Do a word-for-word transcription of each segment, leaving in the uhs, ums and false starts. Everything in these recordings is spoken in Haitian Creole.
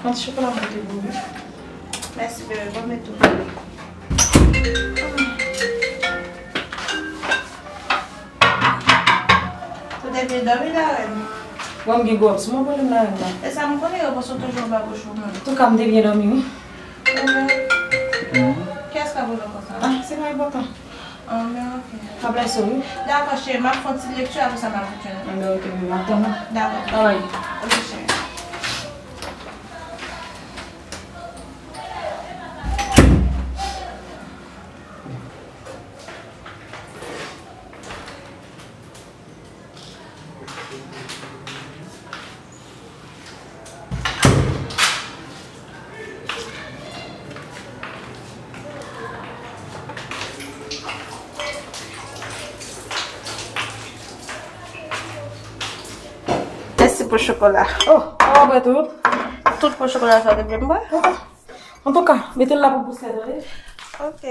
Pran ti chokola mwen te pou ou. Mèsi, bebe. Bon, men tou. Ou te byen dòmi, la rèn? Bon, m gen gwo sou mwen pwoblèm la rèn la. E sa m konnen, yo panse w toujou anba bouch ou menm. Antouka, m te byen dòmi, wi. Kiyès k ap rele w konsa? Ah, se pa enpòtan. Ah, men ok. Mwen blese w, wi. Dakò, cheri, m ap fè yon ti lekti, apre sa, m ap retounen. Ah, men ok, bebe, m ap tann ou. Dakò. Bye bye. Ok, cheri. Mèsi pou chokola. Oh, ou bwè tout? Tout pou chokola sa w te vle m bwè? Antouka, mete l la pou boustè, tande? Ok.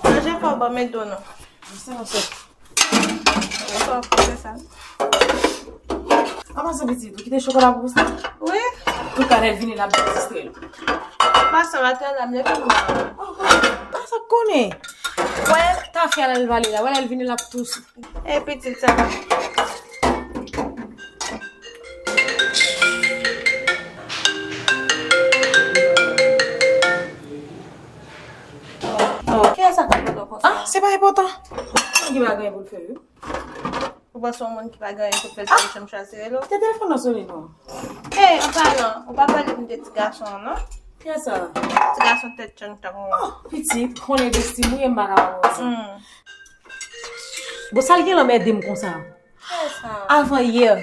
Manje fò, ban m ede w non. Sa, sa. Sa w fè sa. Apa sa pitit, ou kite chokola pou boustè? Wi. Antouka, lè l vini, l ap dezistre l. Paske atè la, m leve m. Ah, sa konnen. Wè, tafya lè l vale la. Wè, lè l vini, l ap tous. E pitit sa. Oh, kiyès sa k ap rele w konsa? Ah, se pa enpòtan. Ki bagay pou l fè, wi? Ou panse yon moun ki pa gen anyen pou l fè l se chanm chwazi rele w? Kite telefòn nan sone non. Ey, an palan, ou pa pale m de ti gason an, non? Kiyès sa? Ti gason tèt chanm tankou mwen. Oh, pitit, konnen besti m wi, m pa ka pa wè sa. Hmm. Bon, sa l gen l anmède m konsa? Kiyès sa? Avan yè,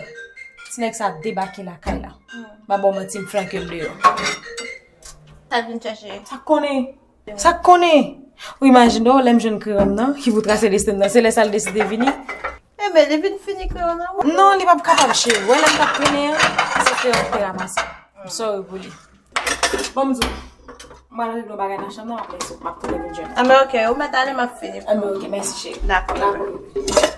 ti nèg sa debake lakay la. Hmm. M pa ba w manti, m flanke l deyò. Sa l vin chèche? Sa konnen. Sa k konnen? Ou imajine w, lè m jwenn kreyon m nan, ki pou trase desten m nan, se lè sa l deside vini. Enben, li vin fini kreyon nan, wi. Non, li p ap kapab, cheri. Wè, lè m t ap trennen an, se kreyon m te ranmase. M sorry pou li. Bon, m di w, m al regle yon bagay nan chanm nan, m ap lese w, m ap tounen vin jwenn ou. Enben, ok, ou mèt ale, m ap fini. Enben, ok, mèsi, cheri. Dakò. Dakò.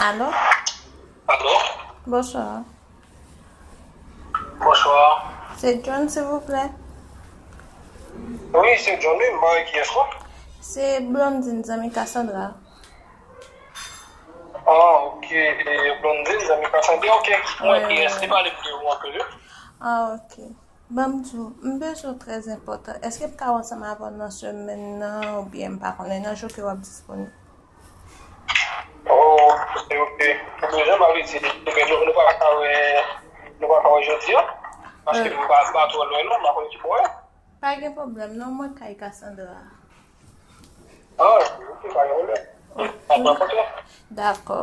Alo? Alo? Bonswa. Bonswa. Se John, silvouplè? Wi, se John, wi. M pa wè kiyès, non? Se Blondine, zanmi Cassandra. Ah, ok. E, Blondine, zanmi Cassandra, ok. Mwen, wi, kiyès? Li pale m de ou anpil, wi. Ah, ok. Ban m di w, m bezwen w trè enpòtan. Èske m ka wè ansanm avè w nan semèn nan, oubyen m pa konnen nan jou ke w ap disponib? Oh, ok, ok. Ou bezwen m ap di, nou, nou pa ka wè, nou pa ka wè jodi a? Paske m pa, m pa twò lwen non, m pa konnen ki bò w ye. Pa gen pwoblèm non, mwen kay Cassandra. Ah, ok, pa gen pwoblèm. Dakò.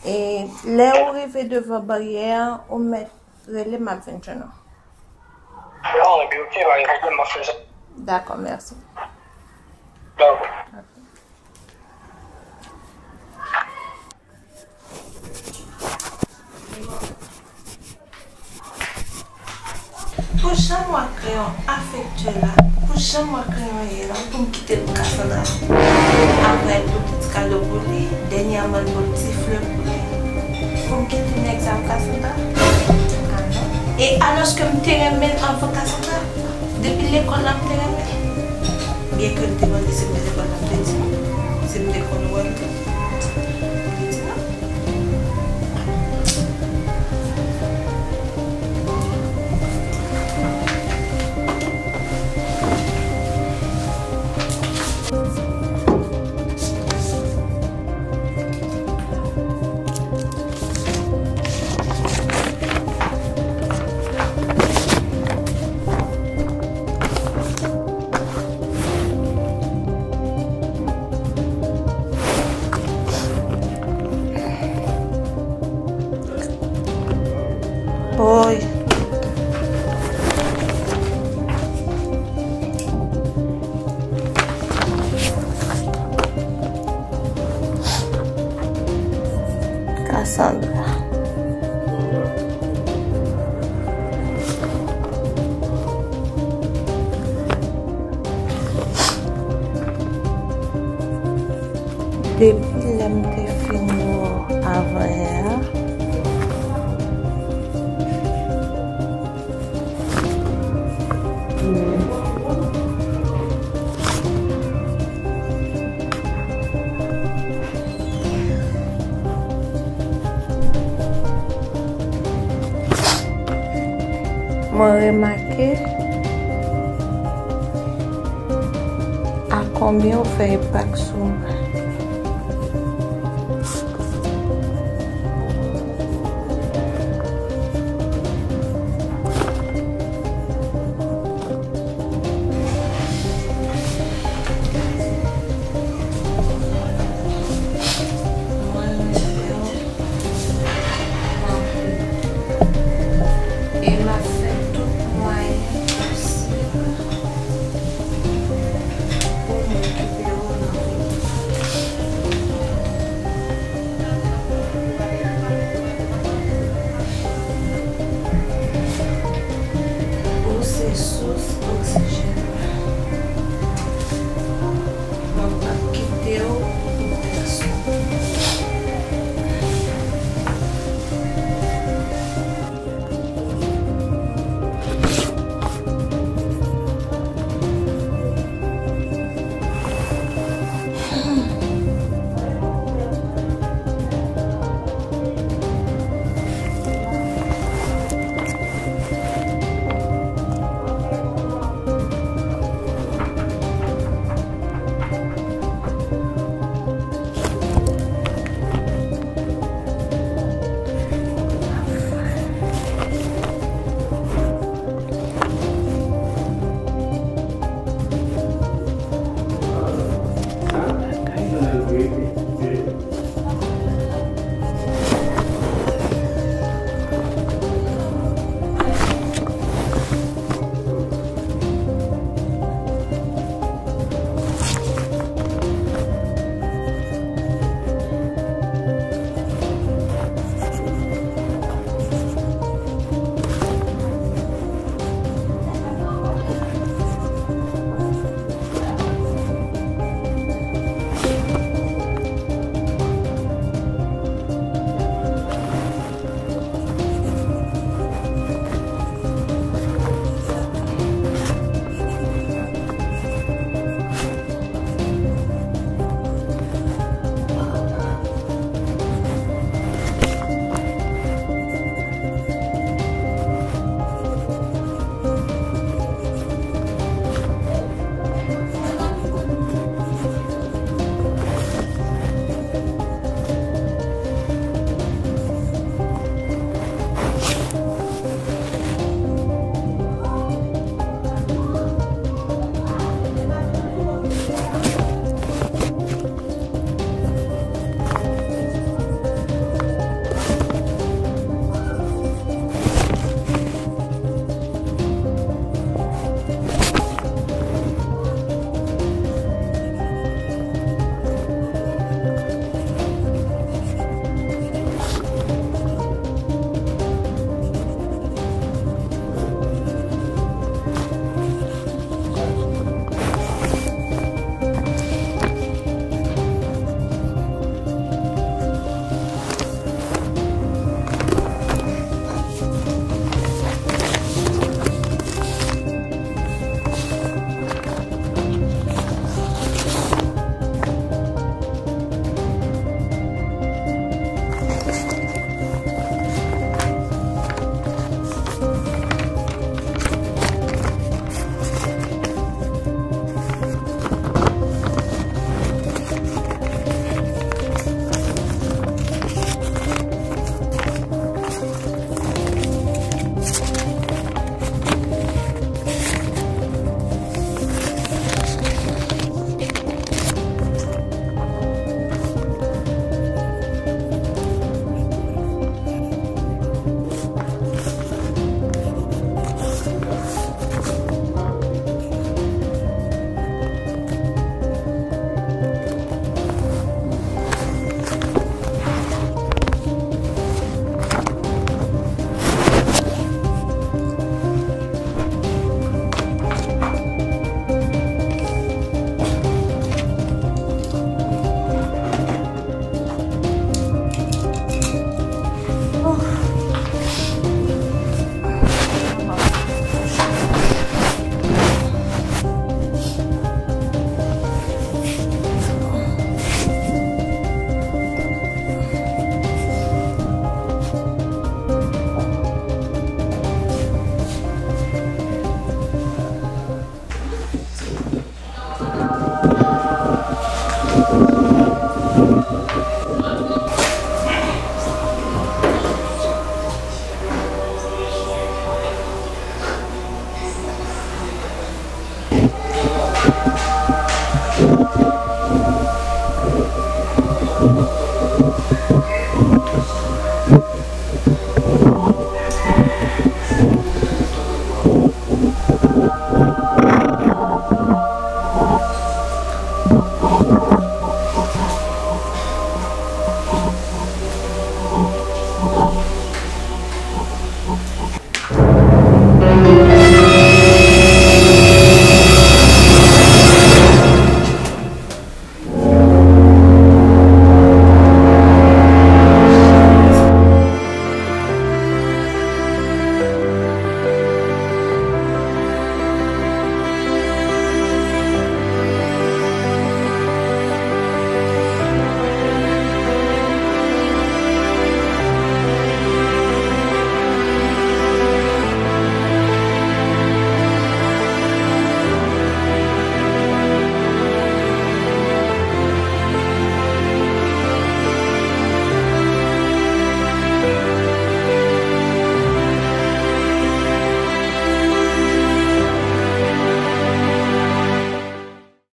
E lè ou rive devan baryè a, ou mèt rele m, m ap vin jwenn ou. Ah, ebyen, ok, pa gen pwoblèm, m ap fè sa. Dakò, mèsi. Dakò. Ok. Pou jan m wè kreyon afektyè la, pou jan m wè kreyon ye la, pou m kite l pou Cassandra. Apre l pote ti kado pou li, dènyèman l pote ti flè pou li. Pou m kite nèg sa yo Cassandra? Ah non. E alòske m te renmen l anvan Cassandra. Depi lekòl la, m te renmen l. Byenke l te mande si m te lekòl la, m te di non. Si m te konn wè l tou, m te di non. Woy. Cassandra. Depi lè m te fin wè w avanyè a, mwen remake a konbyen w fè enpak sou mwen. Mwen renmen fè w anpil. E m ap fè tout mwayen posib pou m okipe w nan vi m.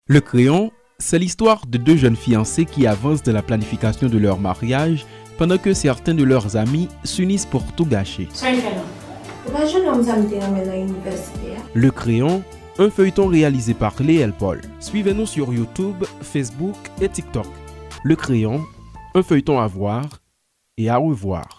Le Crayon, c'est l'histoire de deux jeunes fiancés qui avancent dans la planification de leur mariage pendant que certains de leurs amis s'unissent pour tout gâcher. Sa w fè la? Ou pa jwenn nonm sa m te renmen nan inivèsite a? Le Crayon, un feuilleton réalisé par Léel Paul. Suivez-nous sur YouTube, Facebook et TikTok. Le Crayon, un feuilleton à voir et à revoir.